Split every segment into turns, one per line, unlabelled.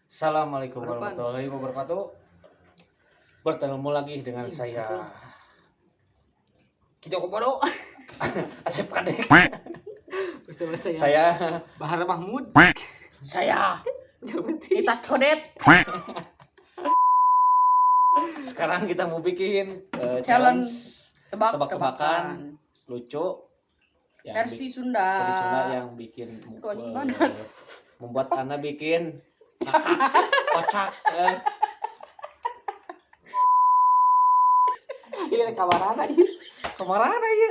Assalamualaikum
Harapan.
warahmatullahi wabarakatuh. Bertemu lagi dengan saya
Ki Joko Bodo.
Asep Kadek.
Bersama saya,
Saya
Bahar Mahmud.
Saya kita codet.
Sekarang kita mau bikin
Challenge.
challenge
Tebak-tebakan
tebak-tebakan lucu yang
versi Sunda.
Versi Sunda yang bikin
Aduh, anjing panas.
Membuat Anda bikin ngakak, kocak.
Iya, kamarana ieu.
Kemana ya?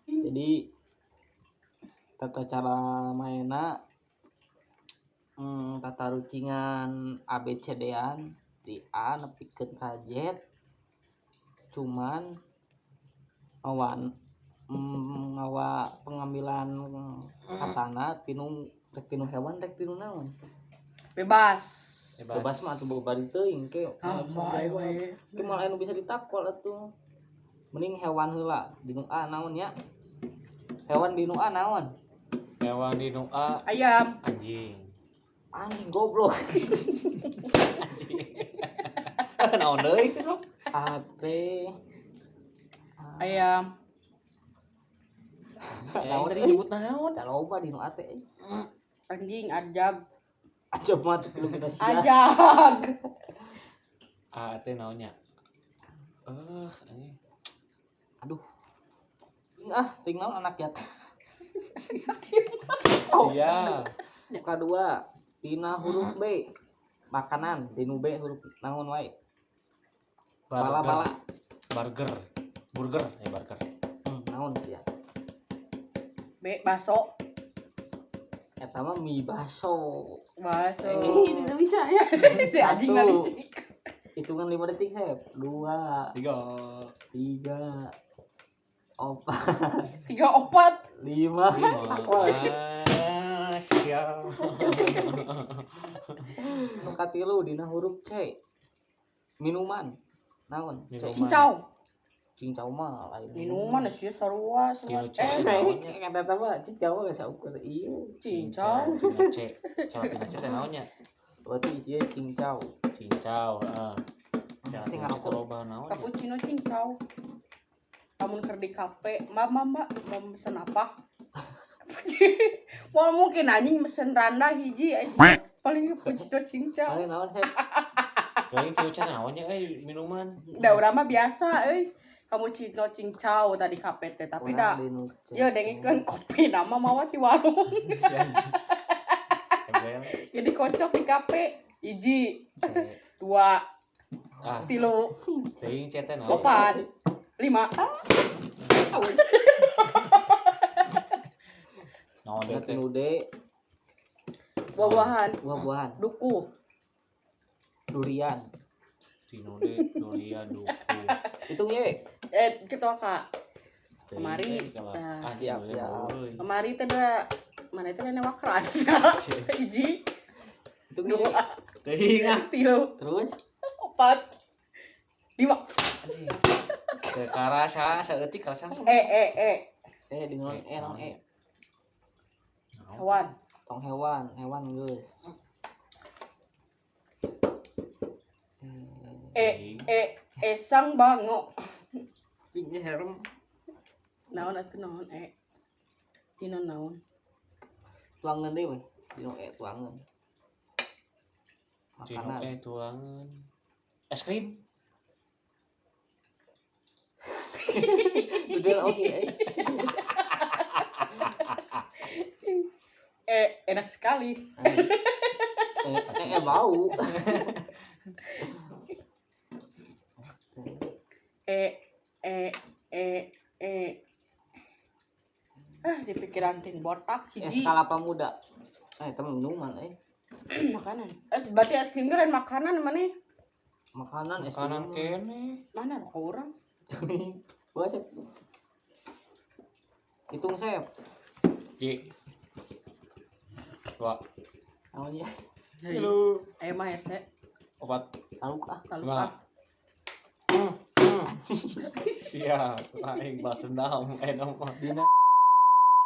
Jadi tata cara mainna tata rucingan ABCD-an di A nepikeun ka Z, cuman awan ngawa pengambilan katana tinu rek tinu hewan rek tinu naon.
Bebas.
Bebas.
Bebas mah atuh bari teuing ke.
Ah, bae wae.
Ke moal anu bisa ditakol atuh. Mending hewan heula dinu A naon nya? Hewan dinu A naon?
Hewan di nu A
Ayam.
Anjing.
Anjing goblok.
Anjing. Naon deui sok?
A teh
Ayam.
Naon tadi nyebut naon?
Da loba dinu A teh.
Anjing ajag.
Acep mah teh kudu kita sia.
Ajag.
A teh naonnya? Anjing.
Aduh. Ah, ting naon anak ya.
Siap.
Buka dua. Tina huruf B. Makanan dinu B huruf naon wae. Bala-bala.
Burger. Burger, ya burger.
Naon sia?
B baso.
Eta mah mie baso.
Baso.
Ini tidak bisa ya.
Si anjing
Satu.
licik.
Hitungan 5 detik, Sep. 2,
3.
3, 4,
3 4.
5.
5. Ah, siap.
Nu katilu dina huruf C. Minuman. Naon? C.
Minuman.
Cincau.
Cincau mah lain.
Minuman sih sarua
Tinu
sarua.
C.
Eh,
Kata eta mah cincau mah geus saukur ieu.
cincau.
Tina C. Kalau tina C teh naonnya?
Berarti ieu cincau.
Cincau, heeh. Kalau
Sing
tina C teh
ngarokok.
loba naonnya?
Cappuccino cincau. Lamun keur di kafe, "Mbak, mbak, mbak, mau mesen apa?" Wah, mungkin anjing mesen randa hiji anjing. Paling cappuccino cincau.
Paling naon, Sep?
Paling tina C naonnya euy minuman.
Da urang mah biasa euy. Kamu cino cincau tadi kafe teh, tapi da
Urang dinu C.
ya dengikeun kopi nama mawa ti warung.
Si anjing. Ebel.
Jadi kocok di kafe hiji,
C.
dua,
Ah,
tilu,
teuing C teh naon?
opat, lima.
Naon deui
Berarti
teh?
nu D
Buah-buahan,
buah-buahan,
duku,
durian.
Tinu D, durian, duku.
Hitung ye.
Ketua kak.
Teuing
Kemari.
teh kalau-
Nah.
Ah,
Siap,
tinu D
siap.
euy.
Kemari teh da mana itu nenek wakran. Hiji,
Hitung ye.
dua,
Teuing ah.
tilu,
Terus
opat, lima.
Anjing. Teu karasa saeutik karasa.
E e e.
Di naon E naon E?
Hewan.
Tong hewan, hewan geus.
E e esang bango.
Ini serem.
Naon atuh naon e. Tina naon?
Tuangan deui we. Dinu E tuangan.
Tinu
Makanan.
E tuangan. Es krim.
Udah oke.
Enak sekali.
Bau.
E e e e. Ah, di pikiran ting botak
Es
hiji.
kelapa muda. Itu minuman
Makanan. Berarti es krim lain makanan mana?
Makanan es
Makanan
krim.
kene.
Mana rokok urang?
Gua Sep. Hitung Sep.
J. 2.
Naon ya?
Tilu.
Ayo mah hese.
4.
Taluk ah.
Kalau
5. Siap, aing balas dendam mah.
Dina